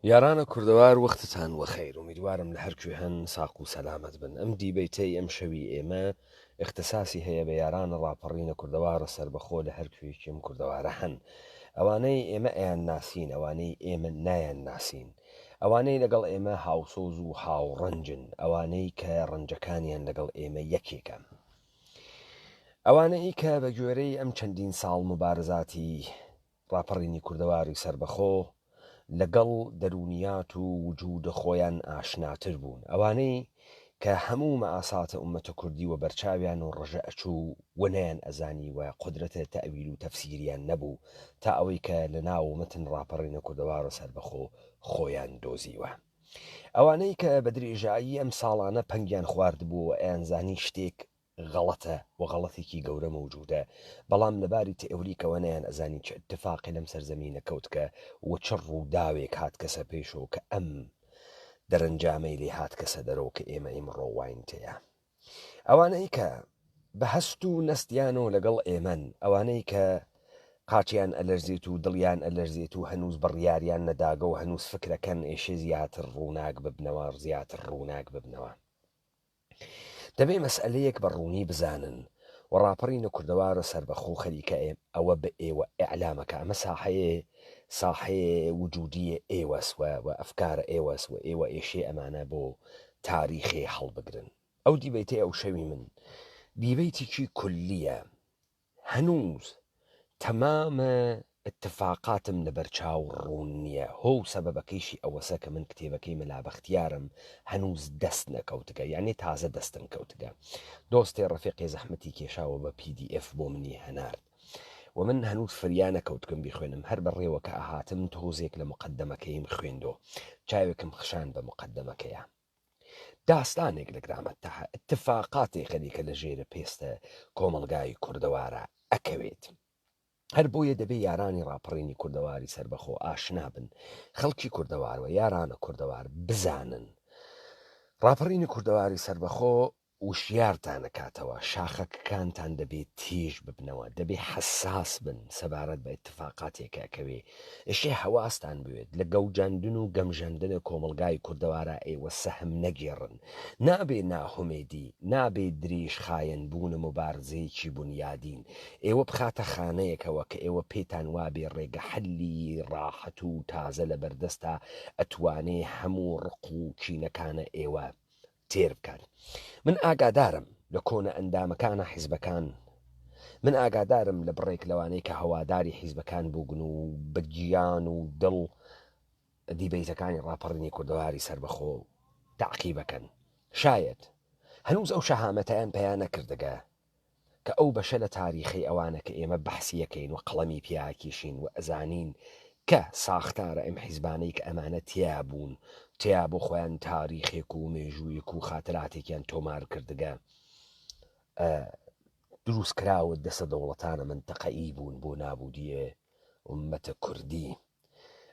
یارانە کوردەوار وەختتان وەخەیر ئومیدوارم لە هەر کوێ هەن ساق و سەلامەت بن ئەم دیبەیتەی ئەم شەوی ئێمە ئیختساسی هەیە بە یارانە ڕاپەڕینە کوردەوارە سەربەخۆ لە هەر کوێیەکی ئەم کوردەوارە هەن ئەوانەی ئێمە ئەیان ناسین ئەوانەی ئێمە نایان ناسین ئەوانەی لەگەڵ ئێمە هاوسۆز و هاوڕەنجن ئەوانەی کە ڕەنجەکانیان لەگەڵ ئێمە یەکێکە ئەوانەی کە بە گوێرەی ئەم چەندین ساڵ موبارزاتی ڕاپەڕینی کوردەواری سەربەخۆ لە گەڵ دەروونیات و وجوود خۆیان ئاشناتر بوون. ئەوانەی کە هەموو مەئاساتە ئوممەتە کوردی وە بەرچاویان و ڕژە ئەچوو و نەیان ئەزانی و قودرەتە تەئویل و تەفسیریان نەبوو تا ئەوەی کە لە ناو مەتن ڕاپەڕینە کوردەوارە سەربەخۆ خۆیان دۆزیوە. ئەوانەی کە بە درێژایی ئەم ساڵانە پەنگیان خواردبوو و ئەیانزانی شتێک غەڵەتە و غەڵەتێکی گەورە مەوجودە، بەڵام لە باری تئوریکەوە نەیان ئەزانی چ ئیتفاقێ لەم سەرزەمینە کەوتکە و چ ڕووداوێک هاتکەسە پێشۆ کە ئەم دەرەنجامەی لێ هاتکەسە دەرۆ کە ئێمە ئیمڕۆ واین تێیا. ئەوانەی کە بە هەست و نەستیانۆ لەگەڵ ئێمەن، ئەوانەی کە قاچیان ئەلەرزێت و دڵیان ئەلەرزێت و هەنووز بڕیاریان نەداگە و هەنووز فکرەکەن ئێشێ زیاتر ڕووناک ببنەوە، زیاتر ڕووناک ببنەوە. دەبێ مەسئەلەیەک بە ڕوونی بزانن و ڕاپەڕینە کوردەوارە سەربەخۆ خەریکە ئەوە بە ئێوە ئیعلامەکا ئەمە ساحەیێ ساحەیێ وجودیێ ئێوەس و و ئەفکارە ئێوەس و ئێوە ئێشێ ئەمانە بۆ تاریخێ هەڵبگرن. ئەو دیبەیتەی ئەوشەوی من دیبەیتێکی کولییە هەنووز تەمامە اتفاقاتم لەبەر چاو ڕوون نییە، هۆ و سەبەبەکەیشی ئەوەسە کە من کتێبەکەی مەلا بەختیارم هەنووز دەست نەکەوتگە، یانێ تازە دەستم کەوتگە. دۆستێ ڕەفیقێ زەحمەتی کێشا و بە PDF بۆ منی هەنارد و من هەنووز فریا نەکەوتگم بیخوێنم، هەر بە ڕێوە کە ئەهاتم تۆزێک لە موقەدەمەکەیم خوێندۆ، چاوێکم خشاند بە موقەدەمەکەیا. داستانێک لە گرامەت تەها ئیتفاقاتێ خەریکە لە ژێرە پێستە کۆمەڵگای کوردەوارا ئەکەوێت. هەر بۆیە دەبێ یارانی ڕاپەڕینی کوردەواری سەربەخۆ ئاشنا بن، خەڵکی کوردەوار و یارانە کوردەوار بزانن ڕاپەڕینی کوردەواری سەربەخۆ وشیارتان ئەکاتەوە، شاخەکانتان دەبێ تیژ ببنەوە، دەبێ حەساس بن سەبارەت بە ئیتفاقاتێ کە ئەکەوێ، ئەشێ هەواستان بوێت لە گەوجاندن و گەمژاندنە کۆمەڵگای کوردەوارا ئێوە سەهم نەگێڕن، نابێ ناهومێدی، نابێ درێژخایەن بوونە موبارزەیەکی بونیادین ئێوە بخاتە خانەیەکەوە کە ئێوە پێتان وابێ ڕێگە حەلی ڕاحەت و تازە لەبەردەستە ئەتوانێ هەموو ڕق و کینەکانە ئێوە تێر بکات. من ئاگادارم لە کۆنە ئەندامەکانە حیزبەکان، من ئاگادارم لە بڕێک لەوانەی کە هەواداری حیزبەکان بووگن و بە گیان و دڵ دیبەیتەکانی ڕاپەڕینی کوردەواری سەربەخۆ تەعقیبەکەن. شایەد هەنووز ئەو شەهامەتەیان پەیا نەکردگە کە ئەو بەشە لە تاریخەی ئەوانە کە ئێمە بەحسی ئەکەین و قەڵەمی پیا ئەکێشین و ئەزانین کە ساختارە ئەم حیزبانەی کە ئەمانە تیا بوون تیا بۆ خۆیان تاریخێک و مێژوویەک و خاتراتێکیان تۆمار کردگە دروست کراوە دەسە دەوڵەتانە منتەقەیی بوون بۆ نابودیێ ئوممەتە کوردی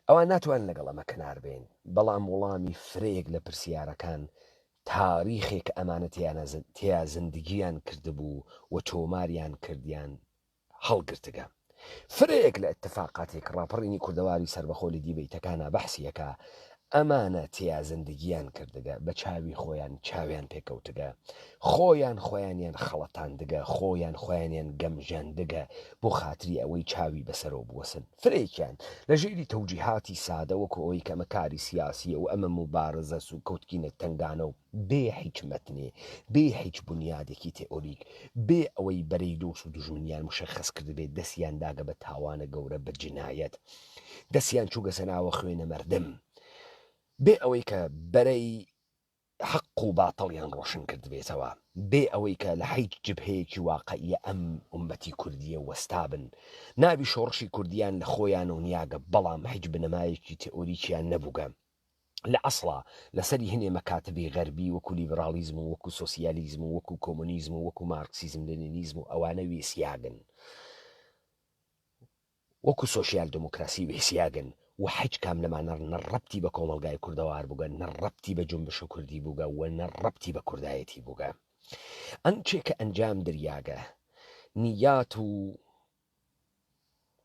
ئەوان ناتوانن لەگەڵ ئەمە کەنار بێن بەڵام وڵامی فرەیەک لە پرسیارەکان تاریخێک کە ئەمانە تێیا زندگیان کردبوو و تۆماریان کردیان هەڵگرتگە. فرەیەک لە ئیتفاقاتێک ڕاپەڕینی کوردەواری سەربەخۆ لە دیبەیتەکانا بەحسی ئەکا ئەمانە تێیا زندگیان کردگە، بە چاوی خۆیان چاویان پێ کەوتگە، خۆیان خۆیانیان خەڵەتاندگە، خۆیان خۆیانیان گەمژاندگە بۆ خاتری ئەوەی چاوی بەسەرەوە بوەسن. فرەیەکیان لە ژێری تەوجیهاتی سادە وەکو ئەوەی کە ئەمە کاری سیاسییە و ئەمە موبارزەس و کەوتکینە تەنگانە و بێ هیچ مەتنێ، بێ هیچ بونیادێکی تئوریک، بێ ئەوەی بەرەی دۆست و دوژمنیان موشەخەس کردبێ دەسیان داگە بە تاوانە گەورە بە جنایەت دەسیان چووگەسە ناوە خوێنە مەردم بێ ئەوەی کە بەرەی حەق و باتڵیان ڕۆشن کردبێتەوە، بێ ئەوەی کە لە حیچ جبهەیەکی واقعیە ئەم ئوممەتی کوردیە وەستابن، ناوی شۆڕشی کوردیان لە خۆیانەو نیاگە بەڵام حیچ بنەمایەکی تئوریکیان نەبووگە لە ئەسڵا لەسەری هنێ مەکاتبی غەربی وەکو لیبراڵیزم و وەکو سۆسیالیزم و وەکو کۆمۆنیزم و وەکو مارکسیزم لنینیزم و ئەوانە وێسیاگن. وەکو سۆشیال دموکراسی وێسیاگن و حیچ کام لەمانە نە ڕەبتی بە کۆمەڵگای کوردەوار بووگە نە ڕەبتی بە جونبش کوردی بووگە و نە ڕەبتی بە کوردایەتی بووگە. ئەنچێ کە ئەنجام دریاگە نیات و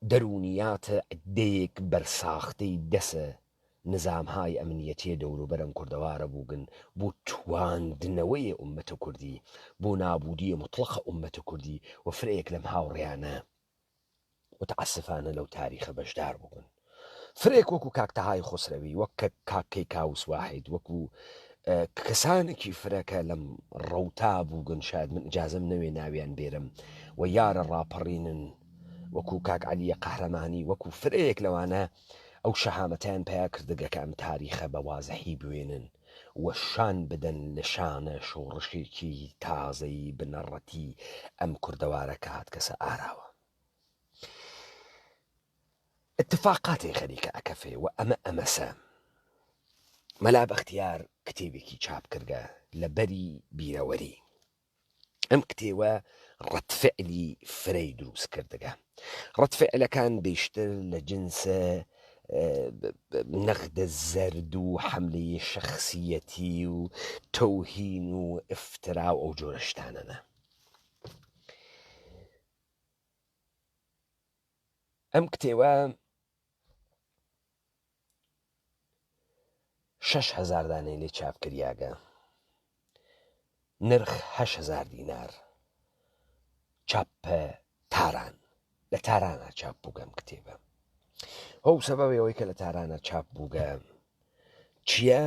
دەروونیات عدەیەک بەرساختەی دەسە. نزامهای ئەمنیەتیێ دەوروبەر ئەم کوردەوارە بووگن بۆ تواندنەوەێ ئوممەت کوردی، بۆ نابوودیێ موتڵەق ئوممەت کوردی و فرەیەک لەم هاوڕێیانە متعسفانە لەو تاریخە بەشدار بوون. فرەیەک وەکو کاک تەهای خۆسرەوی، وەک کاک کەیکاوس واحید، وەکو کەسانێکی فرە کە لەم ڕەوتا بووگن، شاید من ئجازەم نەوێ ناویان بێرم و یارە ڕاپەڕینن، وەکو کاک عەلیە قەهرەمانی، وەکو فرەیەک لەوانە ئەو شەهامەتەیان پیا کردگە کە ئەم تاریخە بە وازحی بوێنن و شان بدەن لە شانە شۆڕشێکی تازەی بنەڕەتی ئەم کوردەوارە کە هاتگەسە ئاراوە. ئتفاقاتێ خەریکە ئەکەفێ و ئەمە ئەمەسە. مەلا بەختیار کتێبێکی چاپ کردگە لە بەری بیرەوەری. ئەم کتێوە ڕەدفعلی فرەی دروست کردگە. ڕەدفعلەکان بیشتر لە جنس نەغدە زەرد و حەملەی شەخسیەتی و تەوهین و ئفترا و ئەو جۆرە شتانەنە. ئەم کتێوە 6000 دانەی لێ چاپ کریاگە نرخ 8000 دینار چاپ تاران لە تارانە چاپ بووگەم کتێبە هەو سەبەبی ئەوەی کە لە تارانە چاپ بووگە چییە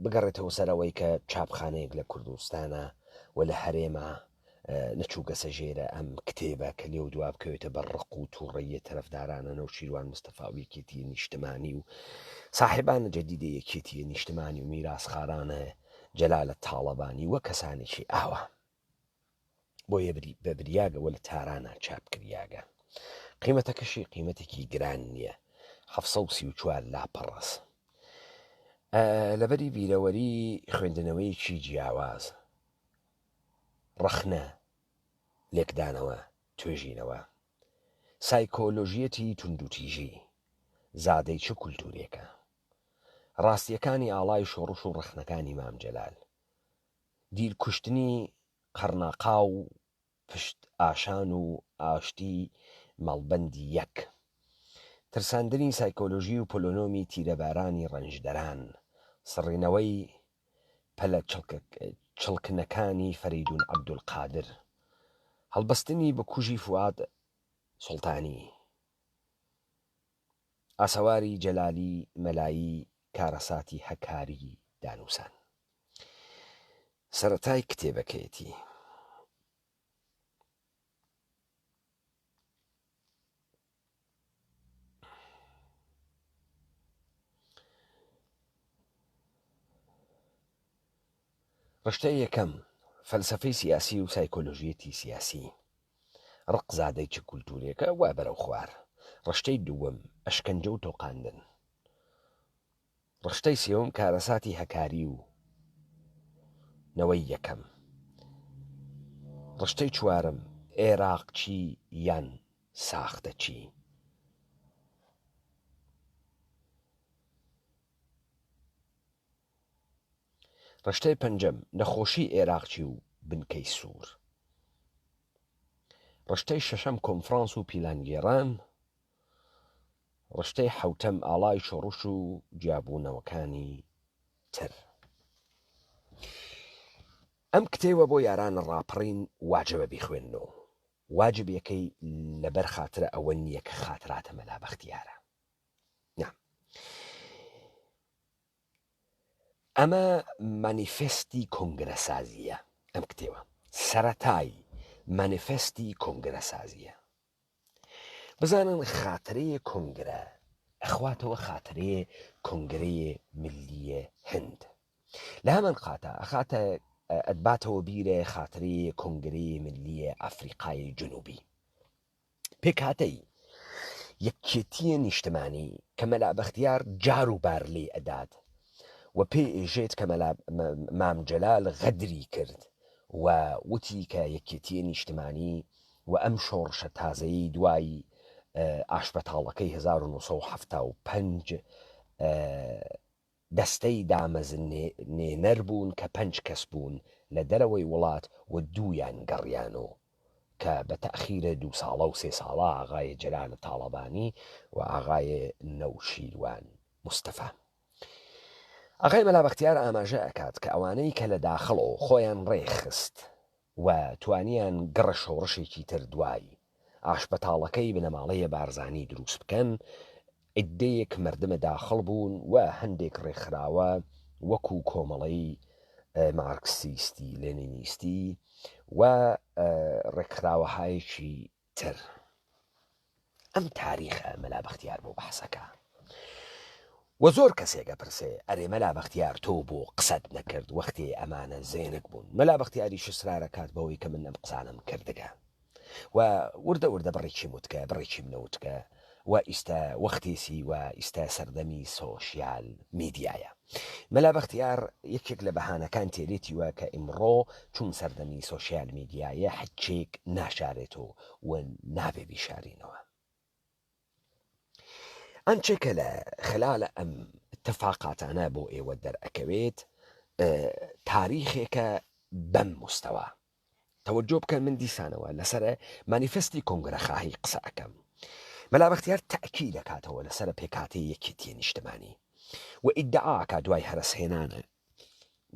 بگەڕێتەوە سەر ئەوەی کە چاپخانەیەک لە کوردستانە و لە هەرێمە نەچووگەسە ژێرە ئەم کتێبە کە لێو دوا بکەوێتە بەر ڕق و تووڕەییە تەرەفدارانە نەوشیروان مستەفا و یەکێتییە نیشتمانی و ساحێبانە جەدیدە یەکێتییە نیشتمانی و میراسخارانە جەلالە تاڵەبانی و کەسانێکی ئاوا. بۆیە بە بریاگەوە لە تارانا چاپ کریاگە. قیمەتەکەشی قیمەتێکی گران نییە، 734 لاپەڕەس. لەبەری بیرەوەری خوێندنەوەیەکی جیاواز، ڕەخنە، لێکدانەوە، توێژینەوە. سایکۆلۆژیەتی توندوتیژی، زادەی چ کولتوورێکە؟ ڕاستییەکانی ئاڵای شۆڕش و ڕەخنەکانی مام جەلال. دیل کوشتنی قەڕناقا و پشت ئاشان و ئاشتی مەڵبەندی یەک. ترساندنی سایکۆلۆژی و پۆلۆنۆمی تیرەبارانی ڕەنجدەران. سڕینەوەی پەلە چڵکنەکانی فەرەیدون عەبدولقادر. هەڵبەستنی بکوژی فوئاد سوڵتانی. ئاسەواری جەلالی مەلایی کارەساتی هەکاری دانوسان. سەرەتای کتێبەکەیەتی. ڕشتەی یەکەم، فەلسەفەی سیاسی و سایکۆلۆژیەتی سیاسی. ڕق زادەی چ کولتوورێکە وا بەرەو خوار. ڕشتەی دووەم، ئەشکەنجە و تۆقاندن. ڕشتەی سێوم کارەساتی هەکاری و نەوەی یەکەم. ڕشتەی چوارەم، ئێراقچی یان ساختەچی. ڕشتەی پەنجەم، نەخۆشی ئێراقچی و بنکەی سوور. ڕشتەی شەشەم، کۆنفرانس و پیلانگێڕان. ڕشتەی حەوتەم، ئاڵای شۆڕش و جیابوونەوەکانی تر. ئەم کتێوە بۆ یاران ڕاپەڕین واجبە بیخوێننەوە. واجبیەکەی لەبەر خاترە ئەوە نییە کە خاتراتە مەلا بەختیارە. نا. ئەمە مانیفێستی کۆنگرەسازییە، ئەم کتێبە سەرەتای مانیفێستی کۆنگرەسازییە. بزانن خاترەیە کۆنگرە ئەخواتەوە خاترەیە کۆنگرەیە ملیە هند. لە هەمان قاتا ئەخاتە ئەتباتەوە بیرێ خاترەیە کۆنگرەیە ملیە ئەفریقای جنوبی. پێکهاتەی یەکێتییە نیشتمانی کە مەلا بەختیار جار و بار لێی ئەدات و پێی ئێژێت کە مەلا مام جەلال غەدری کرد و وتی کە یەکێتییە نیشتمانی و ئەم شۆڕشە تازەیەی دوای ئاشبەتاڵەکەی 1975 دەستەی دامەزرێنەر بوون کە پەنج کەس بوون لە دەرەوەی وڵات و دوویان گەڕیانۆ کە بە تەئخیرێ دوو ساڵە و سێ ساڵە ئاغاێ جەلال تاڵەبانی و ئاغاێ نەوشیروان. مستەفا. ئاغای مەلا بەختیار ئاماژە ئەکات کە ئەوانەی کە لە داخڵۆ خۆیان ڕێکخست و توانیان گڕە شۆڕشێکی تر دوای ئاشبەتاڵەکەی بنەماڵەیە بارزانی دروست بکەن، عیددەیەک مەردمە داخڵ بوون و هەندێک ڕێکخراوە وەکوو کۆمەڵەی مارکسیستی لێنینیستی و ڕێکخراوەهایەکی تر. ئەم تاریخە مەلا بەختیار بۆ بەحسەکە و زۆر کەسێک ئەپرسێ ئەرێ مەلا بەختیار تۆ بۆ قسەت نەکرد وەختێ ئەمانە زێنک بوون مەلا بەختیاریش ئیسرار ئەکات بەوەی کە من ئەم قسانەم کردگە و وردە وردە بڕێکیم وتگە بڕێکیم نەوتگە و ئیستا وەختێسی و ئیستا سەردەمی سۆشیال میدیایە. مەلا بەختیار یەکێک لە بەهانەکان تێرێتیوە کە ئیمڕۆ چون سەردەمی سۆشیال میدیایە هەچێک ناشارێتۆ و نابێ بیشارینەوە. ئەنچێ کە لە خلالە ئەم اتفاقاتانە بۆ ئێوە دەرئەکەوێت تاریخێکە بەم مستەوا. تەوەجۆ بکەن من دیسانەوە لەسەر مانیفستی کۆنگرەخواهی قسە ئەکەم. مەلا بەختیار تەئکید ئەکاتەوە لەسەر پێکهاتەی یەکێتیە نیشتمانی و ئیدعا ئەکات دوای هەرەسهێنانە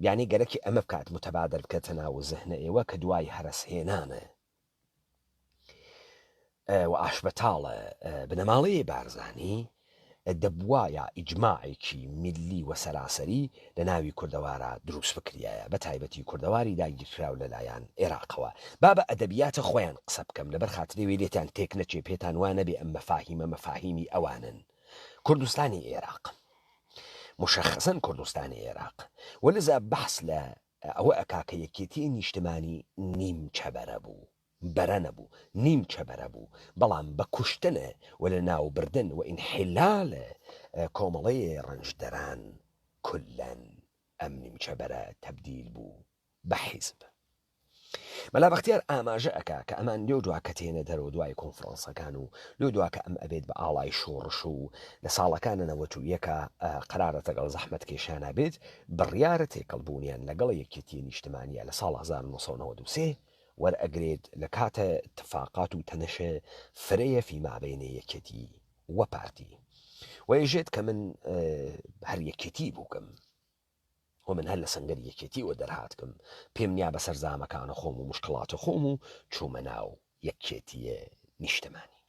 یانی گەرەکی ئەمە بکات متبادر بکەتە ناو زهنە ئێوە کە دوای هەرەسهێنانە و ئاشبەتاڵە بنەماڵەی بارزانی دەبوایە ئیجماعێکی میللی و سەراسەری لە ناوی کوردەوارا دروست بکریایە بە تایبەتی کوردەواری داگیرکراو لە لایان ئێراقەوە. با بە ئەدەبیاتە خۆیان قسە بکەم لەبەر خاتری وی لێتان تێک نەچێ پێتان وا نەبێ ئەم مەفاهیمە مەفاهیمی ئەوانن. کوردستانی ئێراق. مشخصا کوردستانی ئێراق. و لذا بەحس لە ئەوە ئەکا کە یەکێتی نیشتمانی نیمچە بەرە بوو. بەرە نەبوو، نیمچە بەرە بوو، بەڵام بە کوشتن و لە ناوبردن و ئینحیلال کۆمەڵەی ڕەنجدەران کولەن ئەم نیمچە بەرە تەبدیل بوو بە حیزب. مەلا بەختیار ئاماژە ئەکا کە ئەمان لێو دوا کە تێنە دەرەوە دوای کۆنفرانسەکان و لێو دوا کە ئەم ئەبێت بە ئاڵای شۆڕش و لە ساڵەکانە 91 قەرارە تەگەڵ زەحمەتکێشانا بێت بڕیارە تێکەڵ بوونیان لەگەڵ یەکێتیە نیشتمانیە لە ساڵ 1993 وەرئەگرێت لە کاتە تفاقات و تەنەشە فرەیە فی مابەینە یەکێتی و پارتی و ئێژێت کە من هەر یەکێتی بووکم و من هەر لە سەنگەری یەکێتی وە دەرهاتکم پێم نیا بەسەر زامەکانە خۆم و مشکڵاتە خۆم و چوومە ناو یەکێتیە نیشتمانی.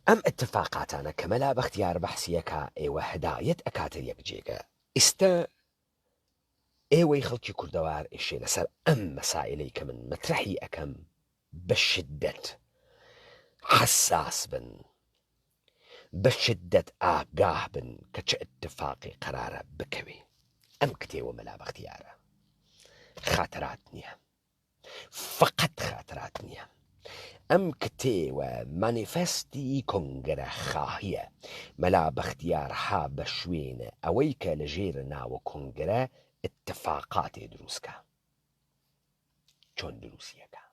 ئەم ئتفاقاتانە کە مەلا بەختیار بەحسیەکا ئێوە هەدایەت ئەکاتە یەک جێگە ئیستە ئێوەی خەڵکی کوردەوار ئێشێ لەسەر ئەم مەسائلەی کە من مەترەحی ئەکەم بە شدەت حەساس بن، بە شدەت ئاگاه بن کە چ ئتفاقێ قەرارە بکەوێ. ئەم کتێوە مەلا بەختیارە خاترات نییە. فەقەت خاترات نییە. ئەم کتێوە مانیفێستی کۆنگرە خاهیە. مەلا بەختیار ها بە شوێنە ئەوەی کە لە ژێر ناوە کۆنگرە ئیتفاقاتێ دروس کا. چۆن دروسی ئەکا؟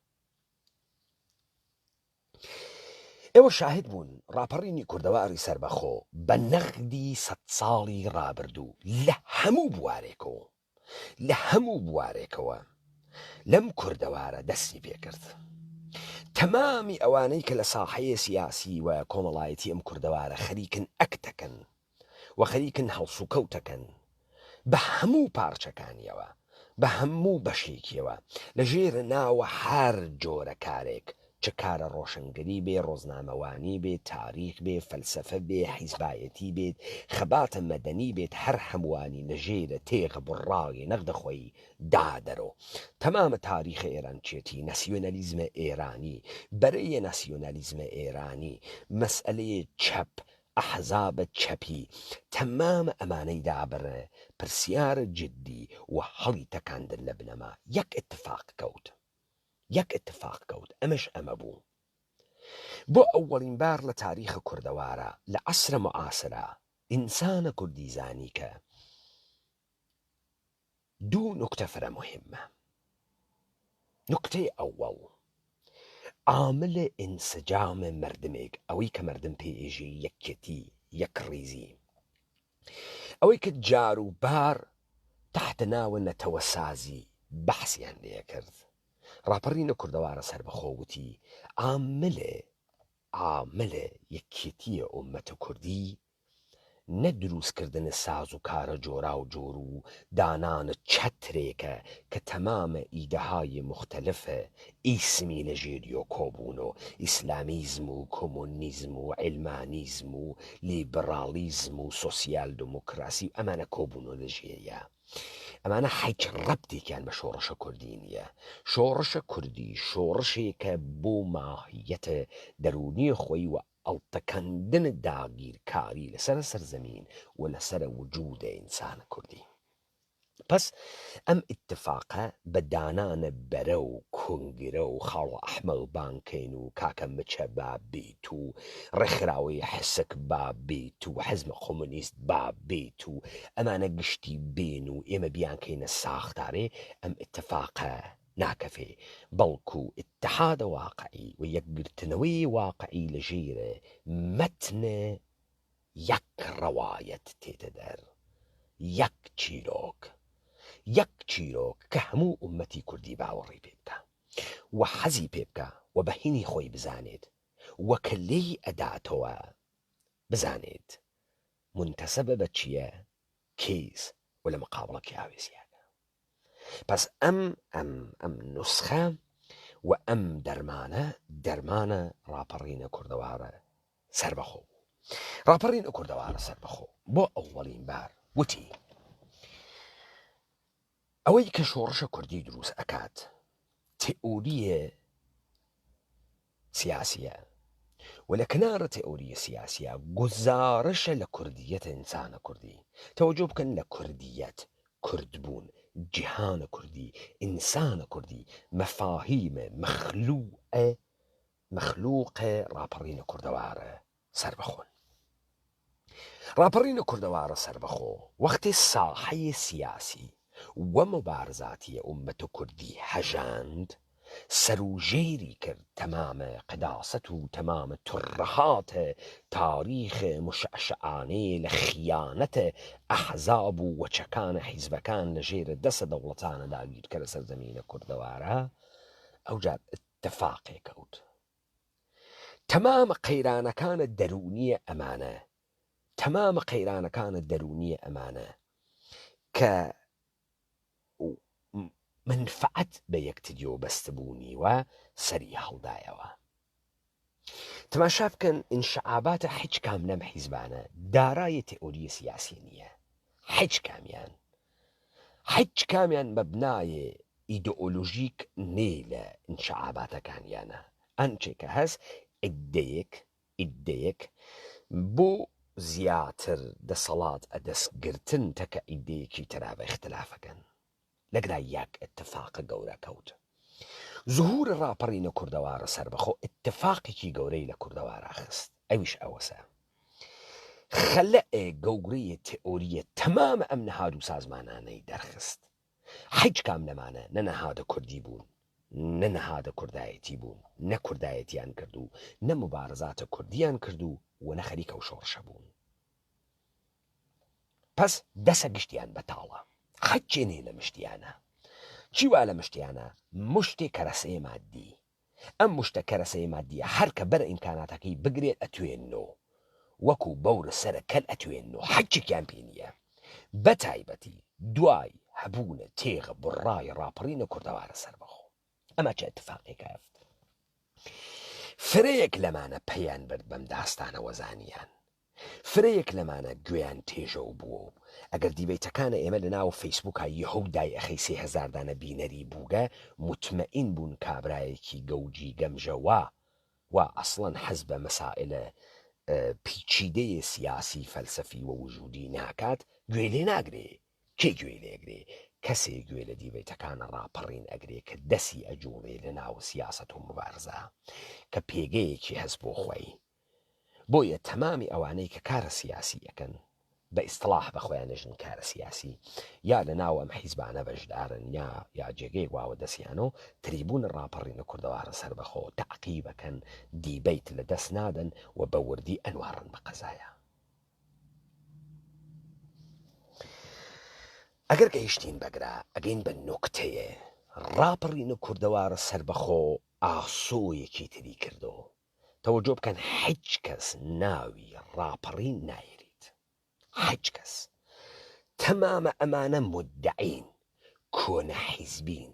ئێوە شاهد بوون ڕاپەڕینی کوردەواری سەربەخۆ بە نەغدی سەدساڵی ڕابردوو لە هەموو بوارێکەوە لە هەموو بوارێکەوە لەم کوردەوارە دەستی پێکرد. تەمامی ئەوانەی کە لە ساحەیە سیاسی و کۆمەڵایەتی ئەم کوردەوارە خەریکن ئەکتەکەن و خەریکن هەڵسوکەوتەکەن بە هەموو پارچەکانیەوە، بە هەموو بەشێکیەوە لە ژێر ناوە هەر جۆرە کارێک چ کارە ڕۆشنگەری بێ، ڕۆزنامەوانی بێ، تاریخ بێ، فەلسەفە بێ، حیزبایەتی بێت، خەباتە مەدەنی بێت هەر هەمووانی لە ژێرە تێغ بڕاێ نەغدە خوەی دا دەرۆ. تەمامە تاریخە ئێرانچێتی، ناسیۆنالیزمە ئێرانی، بەرەێ ناسیۆنالیزمە ئێرانی، مەسئەلەێ چەپ، ئەحزابە چەپی، تەمامە ئەمانەی دا بڕێ پرسیار جدی و هەڵی تەکاندن لە بنەما یەک ئتفاق کەوت. یەک ئتفاق کەوت ئەمەش ئەمە بوو بۆ ئەوەڵین بار لە تاریخ کوردەوارا لە عەسرە معاسرا ئینسانە کوردی زانی کە دوو نوکتە فرە موهیمە نوکتەی ئەوەڵ عامل ئینسجام مەردمێک ئەوەی کە مەردم پێ ئێژێ یەکیەتی یەکڕیزی ئەوەی کە جار و بار تەحتە ناوە نەتەوەسازی بەحسیان لێ کرد. ڕاپەڕینە کوردەوارە سەربەخۆ وتی عاملێ عاملێ یەکێتیە ئوممەتە کوردی. نە دروست کردن ساز و کارە جۆراو جۆر و دانان چەترێکە کە تەمام ئیدەهای موختەلف ئیسمی لە ژێریۆ کۆ بوونۆ، ئیسلامیزم و کۆمۆنیزم و عیلمانیزم و لیبڕاڵیزم و سۆسیال دموکراسی و ئەمانە کۆ بوونۆ لە ژێریا. ئەمانە حیچ ڕەبتێکیان بە شۆڕشە کوردی نییە. شۆڕشە کوردی شۆڕشێکە بۆ ماهیەت دەروونی خۆی و ئەڵتەکاندن داگیرکاری لەسەر سەرزەمین و لەسەر وجود ئینسان کوردی. پەس ئەم ئیتفاقە بە دانانە بەرە و کونگرە و خاڵۆ ئەحمەد بانکەین و کاکە مچە با بیت و ڕێکخراوەی حسک با بیت و حزب کۆمۆنیست با بیت و ئەمانە گشتی بێن و ئێمە بیانکەینە ساختارێ ئەم ئیتفاقە ناکەفێ بەڵکو ئیتحاد واقعی و یەکگرتنەوەی واقعی لە ژێر مەتن یەک ڕەوایەت تێتە دەر، یەک چیرۆک، یەک چیرۆک کە هەموو ئوممەتی کوردی باوەڕی پێ بکا و حەزی پێ بکا و بە هینی خۆی بزانێت و کە لێی ئەداتەوە بزانێت مونتەسەبە بە چیە کیس و لە مقابڵە کێ ئاوێزیاکە. پەس ئەم ئەم ئەم نوسخە و ئەم دەرمانە دەرمانە ڕاپەڕینە کوردەوارە سەربەخۆ بوو. ڕاپەڕین و کوردەوارە سەربەخۆ بۆ ئەوەڵین بار وتی، ئەوەی کە شۆڕشە کوردی دروست ئەکات تئوریە سیاسیە و لە کنار تئوریە سیاسیە گوزارشە لە کوردیەت ئینسانە کوردی. تەوەجۆ بکەن لە کوردیەت، کوردبوون، جیهانە کوردی، ئینسانە کوردی، مەفاهیمە مەخلوقە مەخلوقێ ڕاپەڕینە کوردەوارە سەربەخۆن. ڕاپەڕینە کوردەوارە سەربەخۆ وەختێ ساحەێ سیاسی و موبارزاتیێ ئوممەت کوردی هەژاند، سەروژێری کرد تەمام قداسەت و تەمام ترهات تاریخ مشعشعانێ لە خیانەت ئەحزاب و وەچەکان حیزبەکان لە ژێر دەسە دەوڵەتانە داگیرکەرە سەرزەمینە کوردەوارە ئەوجار ئیتفاقێ کەوت. تەمام قەیرانەکانە دەروونیە ئەمانە، تەمام قەیرانەکانە دەروونیە ئەمانە کە مەنفەعەت بە یەکتریەوە بەستبوونیوە سەری هەڵدایەوە. تەماشا بکەن ئینشعاباتە حیچ کام لەم حیزبانە دارای تئوری سیاسی نییە، حیچ کامیان حیچ کامیان مەبنایێ ئیدئۆلۆژیک نی لە ئینشعاباتەکانیانە، ئەنچێ کە هەس عیددەیەک عیددەیەک بۆ زیاتر دەسەڵات ئەدەس گرتن تەکە عیددەیەکی ترا بە ئیختلافەکەن. لەگرا یەک ئیتفاق گەورە کەوت. زهور ڕاپەڕینە کوردەوارە سەربەخۆ ئیتفاقێکی گەورەی لە کوردەوارا خست ئەویش ئەوەسە خەلەئ گەورەێ تئۆریە تەمام ئەم نەهاد و سازمانانەی دەرخست. حیچ کام لەمانە نە نەهادە کوردی بوون نە نەهادە کوردایەتی بوون نە کوردایەتیان کرد و نە موبارزاتە کوردیان کرد و و نە خەریکە و شۆڕشە بوون. پەس دەسە گشتیان بەتاڵە حەچێ نێ لە مشتیانە چی وا لە مشتیانە مشتێ کەرەسەێ مادی ئەم مشتە کەرەسەێ مادیە هەر کە بەر ئیمکاناتەکەی بگرێت ئەتوێنۆ وەکو بەور سەرە کەل ئەتوێنۆ حەچێکیان پێ نیە بەتایبەتی دوای هەبوونە تێغ بڕای ڕاپەڕینە کوردەوارە سەربەخۆ ئەمە چە ئتفاقێکە ئەفت فرەیەک لەمانە پەیان برد بەم داستانەوە زانیان فرەیەک لەمانە گوێیان تێژەو بووە و ئەگەر دیبەیتەکانە ئێمە لە ناو فەیسبووکا یەهو دای ئەخەی 3000 دانە بینەری بووگە موتمەئین بوون کابرایەکی گەوجی گەمژە وا وا ئەسڵەن حەز بە مەسائلە پیچیدەیە سیاسی فەلسەفی و وجودی ناکات گوێی لێ ناگرێ کێ گوێی لێ ئەگرێ کەسێ گوێ لە دیبەیتەکانە ڕاپەڕین ئەگرێ کە دەسی ئەجوڵێ لە ناو سیاسەت و موبارزە کە پێگەیەکی هەس بۆ خۆی بۆیە تەمامی ئەوانەی کە کارە سیاسی ئەکەن، بە ئیستڵاح بە خۆیان ئێژن کارە سیاسی، یا لە ناو ئەم حیزبانە بەشدارن یا یا جێگەیەک واوە دەسیانۆ تریبوون ڕاپەڕینە کوردەوارە سەربەخۆ تەعقیب ئەکەن، دیبەیت لە دەس نادەن و بە وردی ئەنواڕن بە قەزایا. ئەگەر گەیشتین بە گرا ئەگەین بە نوکتەیێ، ڕاپەڕینە کوردەوارە سەربەخۆ ئاسۆیەکی تری کردۆ. تەوەجۆ بکەن حیچ کەس ناوی ڕاپەڕین نایەریت. هیچ کەس. تەمامە ئەمانە مودەعین، کۆنە حیزبین،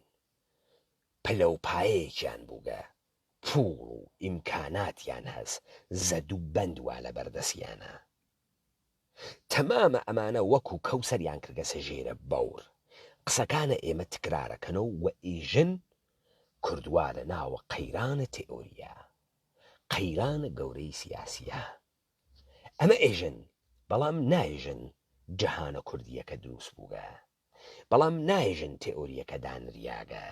پلەوپایەیەکیان بووگە، پووڵ و ئیمکاناتیان هەس، زەد و بەند وا لە بەردەسیانە. تەمامە ئەمانە وەکوو کەو سەریان کردگەسە ژێرە بەور. قسەکانە ئێمە تکرارەکەنەو و ئیژن کورد وا لە ناوە قەیرانە تئوریە، قەیرانە گەورەی سیاسیە. ئەمە ئێژن، بەڵام نایژن جەهانە کوردیەکە دروس بووگە. بەڵام نایژن تئوریەکە دانریاگە.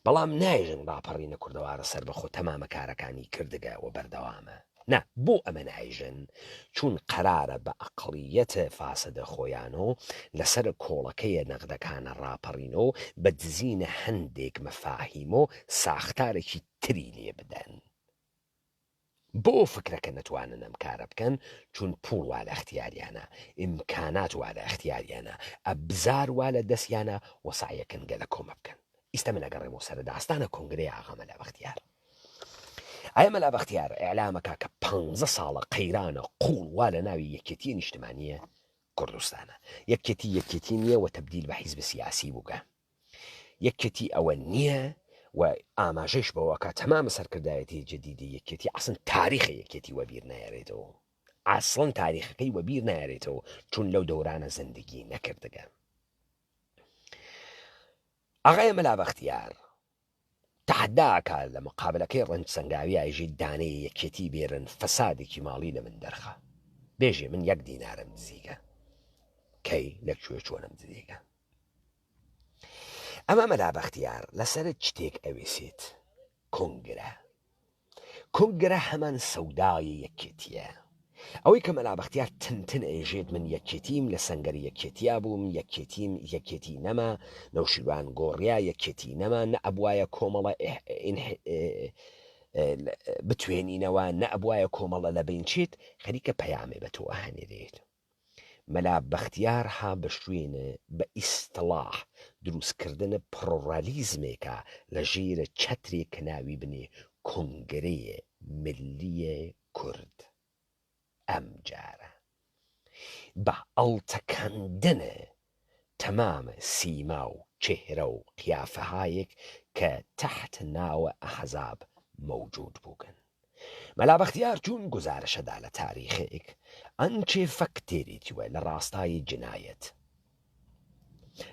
بەڵام نایژن ڕاپەڕینە کوردەوارە سەربەخۆ تەمامە کارەکانی کردگە و بەردەوامە. نا، بۆ ئەمە نایژن؟ چون قەرارە بە ئەقڵیەتە فاسدە خۆیانۆ لەسەر کۆڵەکەیە نەغدەکانە ڕاپەڕینۆ بە دزینە هەندێک مەفاهیمۆ ساختارێکی تری لێ بدەن. بۆ فکرەکە نەتوانن ئەم کارە بکەن چون پوڵ وا لە ئەختیاریانە، ئیمکانات وا لە ئەختیاریانە، ئەبزار وا لە دەسیانە و سەعیەکەن گەلە کۆمە بکەن. ئیستە من ئەگەڕێمەوە سەرە داستانە کۆنگرەی ئاغا مەلا بەختیار. ئایا مەلا بەختیار ئیعلامەکا کە پانزە ساڵە قەیرانە قوڵ وا لە ناوی یەکێتیە نیشتمانیە کوردستانە. یەکێتی یەکێتی نیە و تەبدیل بە حیزب سیاسی بووگە. یەکێتی ئەوە نییە و ئاماژەیش بەوە ئەکا تەمام سەرکردایەتی جەدیدی یەکێتی ئەسڵەن تاریخی یەکێتی وەبیر نایەرێتەوە ئەسڵەن تاریخەکەی وەبیر نایەرێتەوە چون لەو دەورانە زندگی نەکردگە ئاغای مەلا بەختیار تەحەدا ئەکا لە مقابلەکەی ڕەنج سەنگاوی ئایژی دانەی یەکێتی بێرن فەسادێکی ماڵی لە من دەرخە بێژێ من یەک دینارم دزیگە کەی لە کوێ چۆنم دزیگە ئەمە مەلا بەختیار لەسەر چتێک ئەویسیت کۆنگرە کۆنگرە هەمان سەودای یەکێتیە ئەوەی کە مەلا بەختیار تن تن ئێژێت من یەکێتیم لە سەنگەر یەکێتیا بووم یەکێتیم یەکێتی نەما نەوشیروان گۆڕیا یەکێتی نەما نە ئەبوایە کۆمەڵە بتوێنینەوە نە ئەبوایە کۆمەڵە لە بین چیت خەریکە پەیامێ بە تۆ ئەهەنێرێت مەلا بەختیار ها بە شوێن بە ئیستڵاح دروست کردن پڕۆڕالیزمێکە لە ژێر چەترێک کە ناوی بنێ کۆنگرەێ ملیێ کورد. ئەم جارە بە ئەڵتەکاندن تەمام سیما و چێهرە و قیافەهایەک کە تەحت ناوە ئەحزاب مەوجود بووگن. مەلا بەختیار چوون گوزارشە دا لە تاریخێک ئەنچێ فەکتێریتوە لە ڕاستای جنایەت،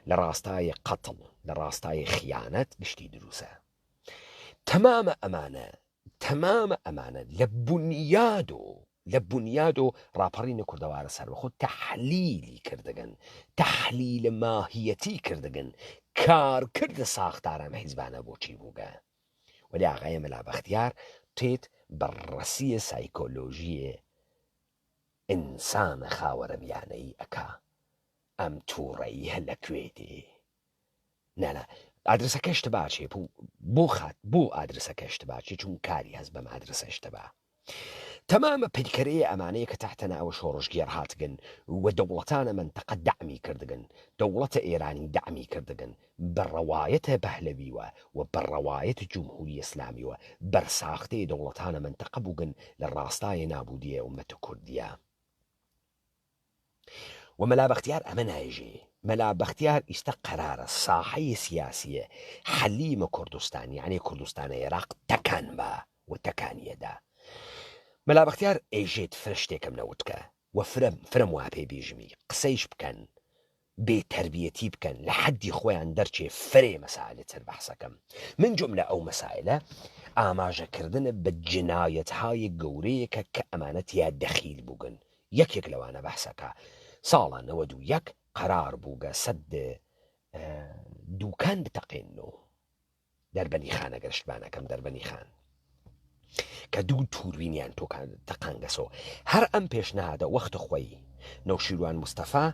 لە ڕاستای قەتڵ، لە ڕاستای خیانەت گشتی دروسە. تەمامە ئەمانە تەمامە ئەمانە لە بونیادۆ لە بونیادۆ ڕاپەڕینە کوردەوارە سەربەخۆ تەحلیلی کردگن، تەحلیل ماهیەتی کردگن، کارکرد ساختار ئەم حیزبانە بۆچی بووگە؟ وەلی ئاغای مەلا بەختیار تێت بە ڕەسیە سایکۆلۆژیێ ئینسانە خاوەرەمیانەیی ئەکا ئەم توڕەییه لە کوێ دێ؟ نا نا ئادرسەکە اشتبا چێ بوو بۆ خات بۆ ئادرسەکە اشتبا چێ چون کاری هەست بەم ئادرسە اشتبا تەمامە پەیکەرەیە ئەمانەیە کە تەحتە ناوە شۆڕشگێڕ هاتگن و دەوڵەتانە مەنتەقە دەعمی کردگن دەوڵەتە ئێرانی دەعمی کردگن بە ڕەوایەتە پەهلەویوە و بە ڕەوایەت جمهوری ئسلامیوە بەرساختەێ دەوڵەتانە مەنتەقە بووگن لە ڕاستاێ نابوودیێ ئومەت کوردیە. و مەلا بەختیار ئەمە نایژێ. مەلا بەختیار ئیستە قەرارە ساحەێ سیاسیێ حەلیمە کوردستان یەعنێ کوردستانە ئێراق تەکان با و تەکانیە دا. مەلا بەختیار ئێژێت فرە شتێکم نەوتکە و فرە فرەم وا پێ بیژمی قسەیش بکەن بێ تەربیەتی بکەن لە حەدی خۆیان دەرچێ فرێ مەسائل تر بەحسەکەم من جوملە ئەو مەسائلە ئاماژە کردنە بە جنایەتهای گەورەیەکە کە ئەمانە تیا دەخیل بووگن یەکێک لەوانە بەحسەکە ساڵە 91 قەرار بووگە سەد دوکان بتەقێنن و دەربەنی خان ئەگەر شتمان ئەکەم دەربەنی خان کە دوو توربینیان تۆکان تەقانگەسۆ هەر ئەم پێشنهادە وەختە خۆی نەوشیروان مستەفا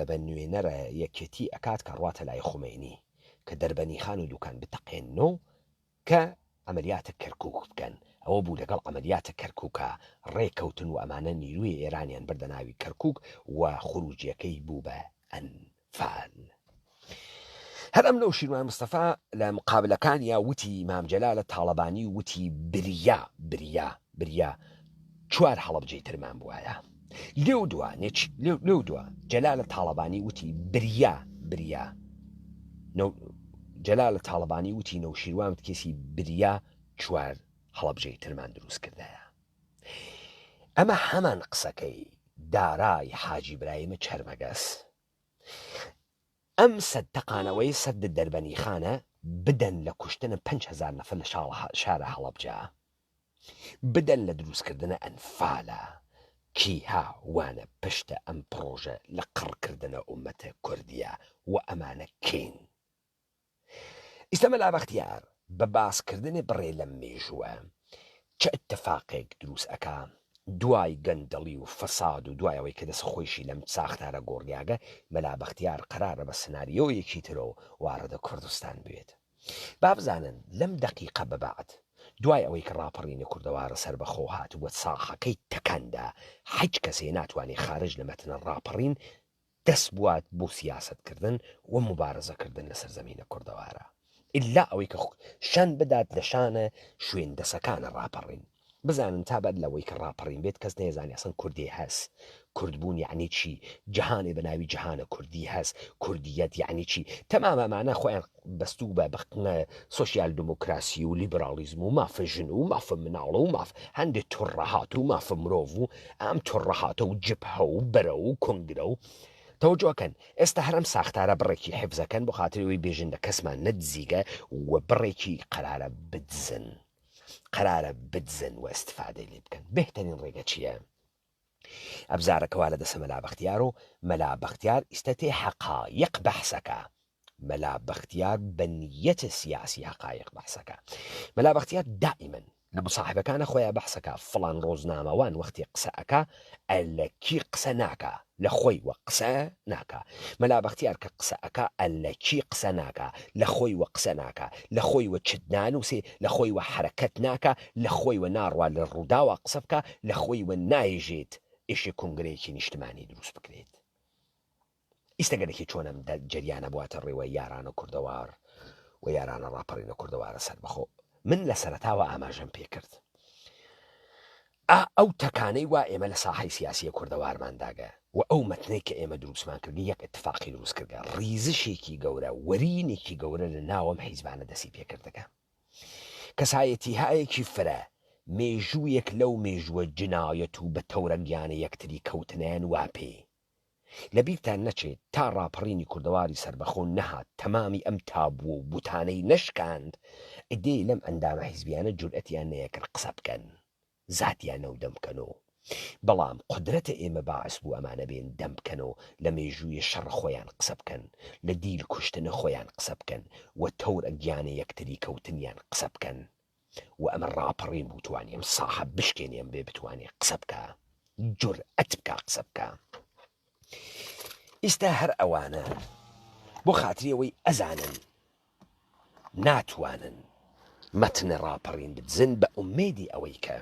بە نوێنەرە یەکێتی ئەکات کە ڕواتە لای خومەینی کە دەربەنی خان و دوکان بتەقێننۆ کە عەمەلیاتە کەرکوک بکەن ئەوە بوو لەگەڵ عەمەلیاتە کەرکوکا ڕێکەوتن و ئەمانە نیروی ئێرانیان بردە ناوی کەرکوک و خروجیەکەی بوو بە ئەن فال. هەر ئەم نەوشیروان مستەفا لە مقابلەکانیا وتی مام جەلالە تاڵەبانی وتی بریا بریا بریا چوار هەڵەبجەی ترمان بوایە. لێو دوا نێچ لێو دوا جەلالە تاڵەبانی وتی بریا بریا جەلالە تاڵەبانی وتی نەوشیروان کەسی بریا چوار هەڵەبجەی ترمان دروست کردایە ئەمە هەمان قسەکەی دارای حاجی برایمە چەرمەگەس ئەم سەد تەقانەوەی سەد دەربەنیخانە بدەن لە کوشتنە 5هزار نەفەر لە شارە هەڵەبجە بدەن لە دروستکردنە ئەنفالە کیها وانە پشتە ئەم پڕۆژە لە قڕکردنە ئومەتە کوردیە وە ئەمانە کێن؟ ئیستە مەلا بەختیار بە باسکردنێ بڕێ لەم مێژووە چ ئیتفاقێک دروس ئەکا دوای گەندەڵی و فەساد و دوای ئەوەی کە دەس خۆیشی لەم ساختارە گۆڕیاگە مەلا بەختیار قەرارە بە سناریۆیەکی ترۆ واردە کوردستان بوێت. با بزانن لەم دەقیقە بە بەعد دوای ئەوەی کە ڕاپەڕینی کوردەوارە سەربەخۆ هات و ساحەکەی تەکان دا حیچ کەسێ ناتوانێ خارج لە مەتنە ڕاپەڕین دەس بوات بۆ سیاسەت کردن و موبارزە کردن لە سەر زەمینە کوردەوارە ئیلا ئەوەی کە شان بدات لە شانە شوێن دەسەکانە ڕاپەڕین. بزانن تا بەر لەوەی کە ڕاپەڕین بێت کەس نەیەزانی ئەسڵەن کوردێ هەس، کوردبوون یەعنی چی، جەهانێ بە ناوی جەهانە کوردی هەس، کوردییەت یەعنی چی، تەمام ئەمانە خۆیان بەستوو بە سۆسیال دموکراسی و لیبراڵیزم و مافە ژن و مافە مناڵ و ماف هەندێ تورەهات و مافە مرۆڤ و ئەم تورەهاتە و جبهە و بەرە و کۆنگرە و تەوەجۆ کەن ئێستا هەر ئەم ساختارە بڕێکی حفزەکەن بۆ خاتری ئەوەی بێژن لە کەسمان نەدزیگە و بڕێکی قەرارە بدزن. قەرارە بدزن و ئیستفادەی لێ بکەن بێهتەرین ڕێگە چییە؟ ئەبزارەکە وا لە دەسە مەلا بەختیار و مەلا بەختیار ئیستە تێ حەقایق بەحسەکە مەلا بەختیار بە نیەتە سیاسی حەقایق بەحسەکە مەلا بەختیار دائیمەن لە مصاحبەکانە خۆیان بەحسەکە فڵان ڕۆزنامەوان وەختی قسە ئەکا ئەلەکی قسە ناکا لە خۆی وە قسە ناکا مەلا بەختیار کە قسە ئەکا ئەلەکی قسە ناکا لە خۆی وە قسە ناکا لە خۆی وە چت نانوسێ لە خۆی وە حەرەکەت ناکا لە خۆی وە ناڕوا لە ڕووداوا قسە بکا لە خۆی وە نایژێت ئیشێ کۆنگرەیەکی نیشتمانی دروست بکرێت ئیستە گەرەکی چۆن ئەم جەریانە بواتە ڕێوە یارانە کوردەوار و یارانە ڕاپەڕینە کوردەوارە سەربەخۆ من لە سەرەتاوە ئاماژەم پێکرد ئا ئەو تەکانەی وا ئێمە لە ساحەی سیاسیە کوردەوارمان داگە و ئەو مەتنەی کە ئێمە دروستمان کردگە یەک ئیتفاقی دروست کردگە ڕیزشێکی گەورە وەرینێکی گەورە لە ناوەم حیزبانە دەسی پێکردگە کەسایەتیهایەکی فرە مێژوویەک لەو مێژووە جنایەت و بە تەورەگیانە یەکتری کەوتنەیان وا پێ لە بیرتان نەچێت تا ڕاپەڕینی کوردەواری سەربەخۆ نەهات تەمامی ئەم تابووە و بوتانەی نەشکاند، عدەی لەم ئەندامە حیزبیانە جورئەتیان نەیەکرد قسە بکەن زاتیانە و دەم بکەن و بەڵام قودرەتە ئێمە باعس بوو ئەمانە بێن دەم بکەن و لە مێژووی شەڕ خۆیان قسە بکەن لە دیل کوشتنە خۆیان قسە بکەن و تەورە گیانە یەکتری کەوتنیان قسە بکەن. و ئەمە ڕاپەڕین بوو توانی ئەم ساحە بشکێنێ ئەم بێ بتوانێ قسە بکا جورئەت بکا قسە بکا ئیستا هەر ئەوانە بۆ خاتری ئەوەی ئەزانن ناتوانن مەتنە ڕاپەڕین بدزن بە ئومێدی ئەوەی کە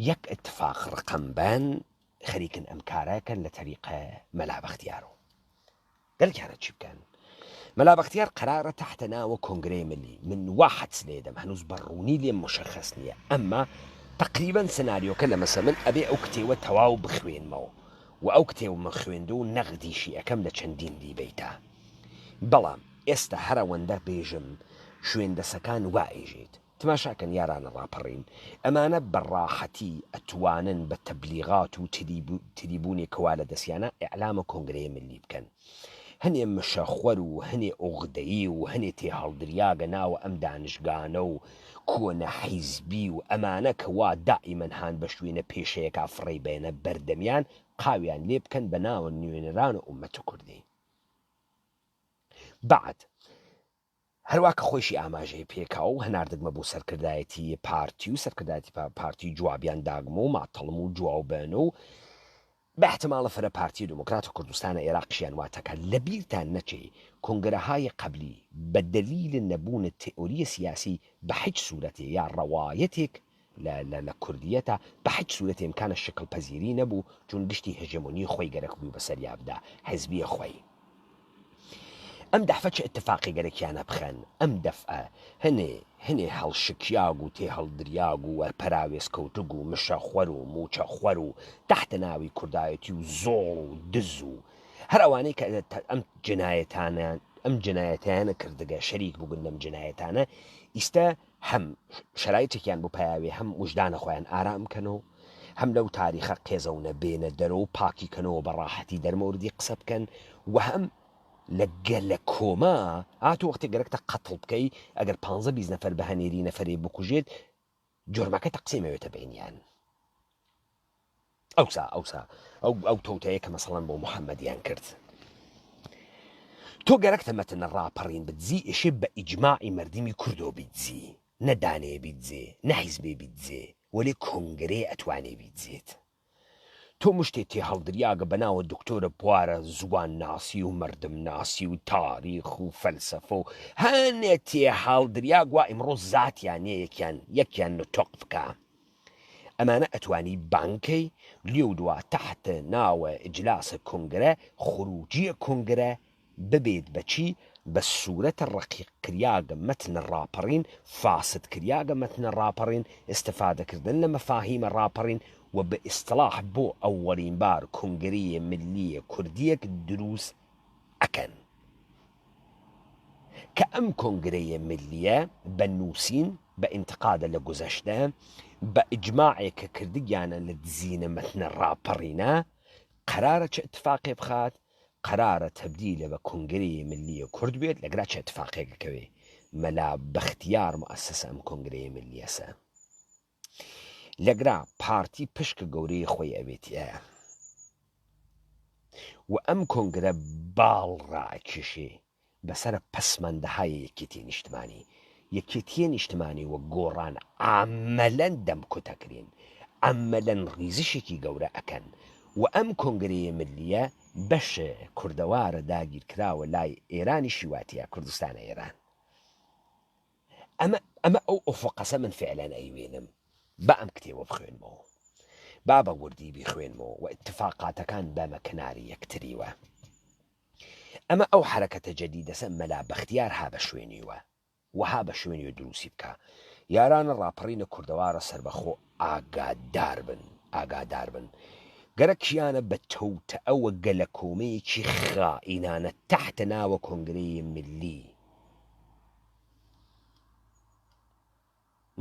یەک اتفاق ڕقم بەن خەریکن ئەم کارەکەن لە تەریقە مەلا بەختیارۆ گەلکیانە چی بکەن مەلا بەختیار قەرارە تەحتە ناوە کۆنگرەی ملی من وا حەدس لێدەم هەنوز بە ڕوونی لێم مشەخەس نییە ئەمما تەقریبەن سناریۆکە لە مەسە من ئەبێ ئەو کتێوە تەواو بخوێنمەوە و ئەو کتێومە خوێندو و نەغدیشی ئەکەم لە چەندین دیبەیتا بەڵام ئێستا هەر ئەوەندە بێژم شوێندەسەکان وا ئێژێت تماشاکەن یارانە ڕاپەڕین ئەمانە بە ڕاحەتی ئەتوانن بە تەبلیغات و تریبونێک کەوا لە دەسیانە ئیعلامە کۆنگرەیە ملی بکەن هەنێ مشەخۆر و هەنێ ئوغدەیی و هەنێ تێهەڵدریاگە ناوە ئەم دانشگانە و کۆنە حیزبی و ئەمانە کە وا دائیمەن هان بە شوێنە پێشەیەکا فڕێی بەیەنە بەردەمیان قاویان لێ بکەن بە ناوە نوێنەران و ئومەت کوردی بەعد هەروا کە خۆیشی ئاماژەی پێکا و هەناردگمە بۆ سەرکردایەتی پارتی و سەرکردایەتی پارتی جوابیان داگمە و ماتەڵم و جواو بەن و بە احتمال فرە پارتی دموکرات کوردستان عێراقشیان واتەکە لە بیرتان نەچێ کۆنگرەهای قەبلی بە دەلیل نەبوون تئوری سیاسی بە هیچ سورەتێ یا ڕەوایەتێک لە لە لە کوردیەتا بە هیچ سورەتێ ئمکانە شکل پەزیری نەبوو چون گشتی هژمونی خۆی گەرەک بوو بەسەریا بدا حزبیە خۆی. ئەم دەفە چ ئتفاقێ گەرەکیانە بخەن؟ ئەم دەفئە هەنێ هەنێ هەڵشکیاگ و تێهەڵدریاگ و وەرپەراوێز کەوتگ و مشەخوەر و مووچەخوەر و تەحت ناوی کوردایەتی و زۆڵ و دز و هەر ئەوانەی کە ئەم جنایەتانە ئەم جنایەتیانە کردگە شەریک بووگن لەم جنایەتانە ئیستە هەم شەرایتێکیان بۆ پەیاوێ هەم وژدانە خۆیان ئارام کەنەوە هەم لەو تاریخە قێزەونە بێنە دەرەوە و پاکی کەنەوە بە ڕاحەتی دەرمەوردی قسە بکەن و هەم لە گەلە کۆما ئا تۆ وەختێ گەرەکتە قەتڵ بکەی ئەگەر پانزە بیست نەفەر بهەنێری نەفەرێ بکوژێت جرمەکە تەقسیم ئەوێتە بەینیان ئەوسا ئەوسا ئەو ئەو تەوتەیە کە مەسەڵەن بۆ محەممەدیان کرد تۆ گەرەکتە مەتنە ڕاپەڕین بدزی ئێشێ بە ئیجماعی مەردمی کوردۆ بیدزی نە دانەیە بیدزێ نە حیزبێ بیدزێ وەلێ کۆنگرەیە ئەتوانێ بیدزێت تۆ مشتێ تێهەڵدریاگە بە ناوە دکتۆرە بوارە زوان ناسی و مەردم ناسی و تاریخ و فەلسەفە و هەنێ تێهەڵدریاگ وا ئیمڕۆ زاتیان نیە یەکیان یەکیان نوتق بکا ئەمانە ئەتوانی بانگ کەی لیو دوا تەحت ناوە ئجلاسە کونگرە خروجیە کونگرە ببێت بە چی؟ بە سورەتە ڕەقیق کریاگە مەتنە ڕاپەڕین، فاسد کریاگە مەتنە ڕاپەڕین، ئستفادە کردن لە مەفاهیمە ڕاپەڕین و بە ئستڵاح بۆ ئەوەڵین بار کونگرەێ ملیێ کوردیەک دروس ئەکەن کە ئەم کۆنگرەێ ملیە بە نووسین، بە ئینتقادە لە گوزەشتە، بە ئجماعێ کە کردگیانە لە دزینە مەتنە ڕاپەڕینە، قەرارە چ ئتفاقێ بخات؟ قەرارە تەبدیلە بە کۆنگرەێ ملیێ کورد بێت لەگرا چ ئتفاقێک ئەکەوێ مەلا بەختیار موئەسس ئەم کۆنگرەێ ملیەسە لەگرا پارتی پشک گەورەێ خۆی ئەوێتیە و ئەم کۆنگرە باڵ ڕائەکێشێ بەسەر پەسماندەهای یەکێتی نیشتمانی، یەکێتیە نیشتمانی و گۆڕان عەمەلەن دەمکوت ئەکرێن، عەمەلەن ڕیزشێکی گەورە ئەکەن و ئەم کۆنگرەیە ملیە بەش کوردەوارە داگیرکراوە لای ئێرانیشی واتیە کوردستانە ئێران. ئەمە ئەمە ئەو ئوفقەسە من فعلەن ئەیوێنم با ئەم کتێبە بخوێنمەوە با بە وردی بیخوێنمەوە و ئیتفاقاتەکان بەمە کناری یەکتریوە. ئەمە ئەو حەرەکەتە جەدیدەسە مەلا بەختیار ها بە شوێنیوە و ها بە شوێنیوە دروسی بکا یارانە ڕاپەڕینە کوردەوارە سەربەخۆ ئاگادار بن ئاگادار بن گەرەکیانە بە تەوتەئەوە گەلەکۆمەیەکی خائینانە تەحتە ناوە کۆنگرەی ملی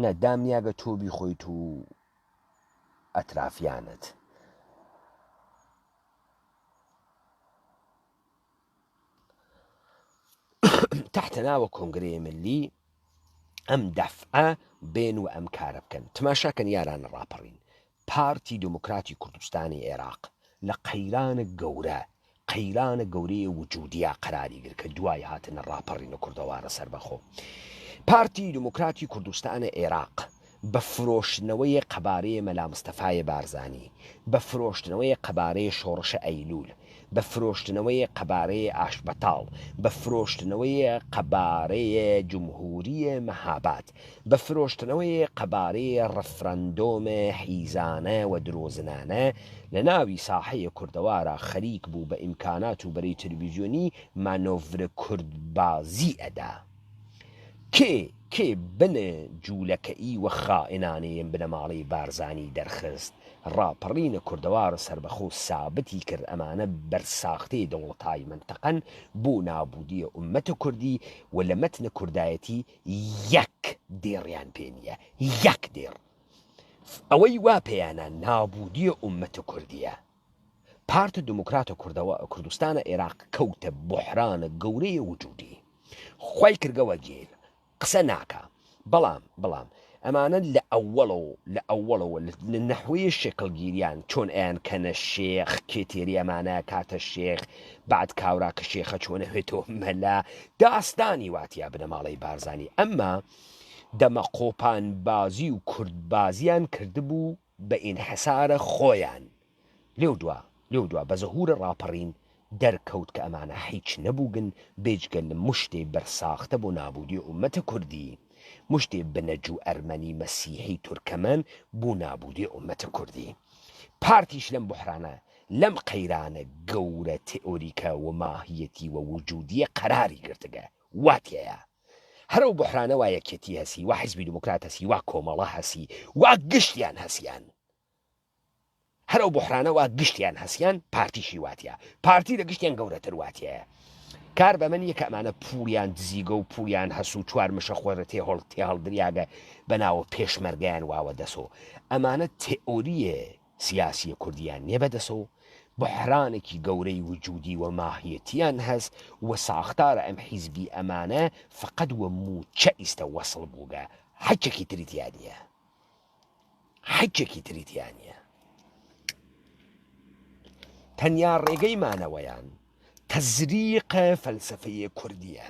نە دامنیاگە تۆ بیخۆیت و ئەترافیانت. تەحتە ناوە کۆنگرەیە ملی ئەم دەفعە بێن و ئەم کارە بکەن تماشاکەن یارانە ڕاپەڕین پارتی دموکراتی کوردستانی عێراق لە قەیرانە گەورە قەیرانە گەورەیە وجودیا قەراری گر کە دوای هاتنە ڕاپەڕینە کوردەوارە سەربەخۆ پارتی دموکراتی کوردستانە عێراق بە فرۆشتنەوەی قەبارەی مەلا مستەفای بارزانی، بە فرۆشتنەوەی قەبارەی شۆڕشە ئەیلوول، بە فرۆشتنەوەی قەبارەی ئاشبەتاڵ، بە فرۆشتنەوەی قەبارەی جمهوریی مەهاباد، بە فرۆشتنەوەی قەبارەی ڕفراندۆم حیزانە و درۆزنانە لە ناوی ساحەی کوردەوارا خەریک بوو بە ئیمکانات و بەرەی تلویزیۆنی مانۆڤرە کوردبازی ئەدا. کێ کێ بن جولەکەئی و خائنانەیەم بنەماڵەی بارزانی دەرخست ڕاپەڕینە کوردەوار سەربەخۆ سابتی کرد ئەمانە بەرساختەی دەوڵەتای مەنتەقەن بۆ نابودیە ئومەت کوردی و لە مەتنە کوردایەتی یەک دێڕیان پێ نیە یەک دێڕ ئەوەی وا پێیانە نابودیە ئومەت کوردیە پارت دموکراتە کوردەوە کوردستانە ئێراق کەوتە بوحرانە گەورەیە وجودی خوای کردگەوە گێل قسە ناکا بەڵام بەڵام ئەمانە لە ئەوەڵەوە لە ئەوەڵەوە لە نەحوەی شکڵگیریان چۆن ئەیان کەنە شێخ کێ تێری ئەمانە کاتە شێخ بعد کاورا کە شێخە چۆنە هێتەوە مەلا داستانی واتیا بنەماڵەی بارزانی ئەمما دەمە قۆپان بازی و کورد بازیان کردبوو بە ئینحسارە خۆیان لێو دوا لێو دوا بە زهورە ڕاپەڕین دەر کەوت کە ئەمانە حیچ نەبووگن بێجگە لە مشتێ بەرساختە بۆ نابوودی ئوممەتە کوردی، مشتێ بنەجو ئەرمەنی مەسیحی تورکەمەن بو نابوودی ئوممەتە کوردی. پارتیش لەم بوحرانە. لەم قەیرانە گەورە تئوریکە و ماهیەتی و وجودیە قەراری گرتگە وا تێیا هەر ئەو بوحرانە وا یەکیەتی هەسی وا حزبی دموکرات هەسی وا کۆمەڵە هەسی وا گشتیان هەسیان. هەر ئەو بوحرانە وا گشتیان هەسیان پارتیشی واتیە پارتی لە گشتیان گەورەتر واتیە کار بەمە نیە کە ئەمانە پوڵیان دزیگە و پوڵیان هەس و چوار مشە خۆرە تێهۆڵ تێهەڵدریاگە بە ناوە پێشمەرگەیان واوە دەسۆ ئەمانە تئوریە سیاسیە کوردیان نیە بەدەسۆ بحرانێکی گەورەی وجودی و ماهیەتیان هەس و ساختارە ئەم حیزبی ئەمانە فقط وە موچە ئیستە وەسڵ بووگە حەکێکی تری تیا نیە. حەکێکی تری تیا نییە. تەنیا ڕێگەی مانەوەیان تەزریقە فەلسەفەیە کوردیە.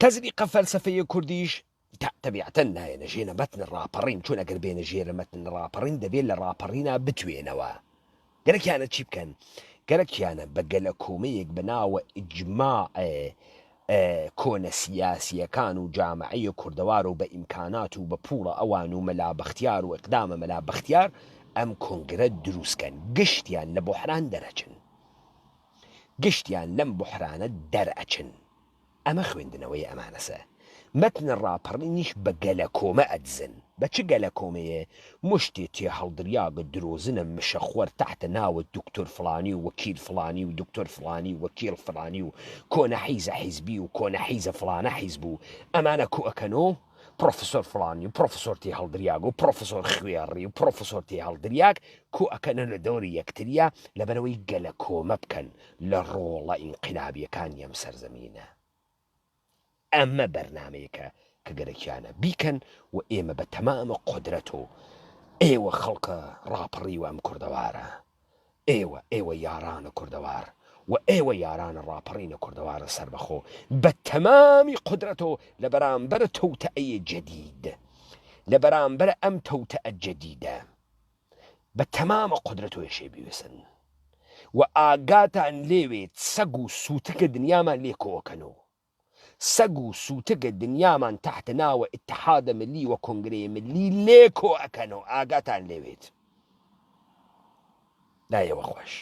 تەزریقە فەلسەفەیە کوردیش تەبیعەتەن نایەنە ژێنە مەتن ڕاپەڕین چون ئەگەر بێنە ژێرە مەتن ڕاپەڕین دەبێت لە ڕاپەڕینا بتوێنەوە. گەرەکیانە چی بکەن؟ گەرەکیانە بە گەلەکۆمەیەک بە ناوە ئیجماع کۆنە سیاسییەکان و جامعەی کوردەوار و بە ئیمکانات و بە پووڵە ئەوان و مەلا بەختیار و ئیقدامە مەلا بەختیار ئەم کۆنگرە دروست کەن گشتیان لە بوحران دەرەچن گشتیان لەم بوحرانە دەرئەچن. ئەمە خوێندنەوەی ئەمانەسە. مەتنە ڕاپەڕینیش بە گەلەکۆمە ئەدزن. بە چ گەلەکۆمەیێ؟ مشتێ تێهەڵدریاگە درۆزنە مشەخوەر تەحتە ناوە دوکتۆر فڵانی و وەکیل فڵانی و دکتۆر فڵانی و وەکیڵ فڵانی و کۆنە حیزە حیزبی و کۆنە حیزە فڵانە حیزب و ئەمانە کو ئەکەنۆ پڕۆفسۆر فڵانی و پڕۆفسۆر تێهەڵدریاگ و پڕۆفسۆر خوێڕی و پڕۆفسۆر تێهەڵدریاگ کو ئەکەنە لە دەوری یەکتریا لەبەرئەوەی گەلەکۆمە بکەن لە ڕۆڵە ئینقلابیەکانی ئەم سەرزەمینە. ئەمە بەرنامەیەکە کە گەرەکیانە بیکەن و ئێمە بە تەمامە قودرەت و ئێوە خەڵکە ڕاپەڕیوە ئەم کوردەوارە، ئێوە، ئێوە یارانە کوردەوار و ئێوە یارانە ڕاپەڕینە کوردەوارە سەربەخۆ بە تەمامی قودرەت و لە بەرامبەر تەوتەئەی جەدید، لە بەرامبەر ئەم تەوتەئە جەدیدە بە تەمامە قودرەتۆ یشێ بیوسن و ئاگاتان لێوێت سەگ و سوتکە دنیامان لێ کۆکەنۆ. سەگ و سوتگە دنیامان تەحت ناوە اتحاد ملی و کنگرەێ ملی لێ کۆ ئەکەنۆ ئاگاتان لێوێت. لایەوە خوەش.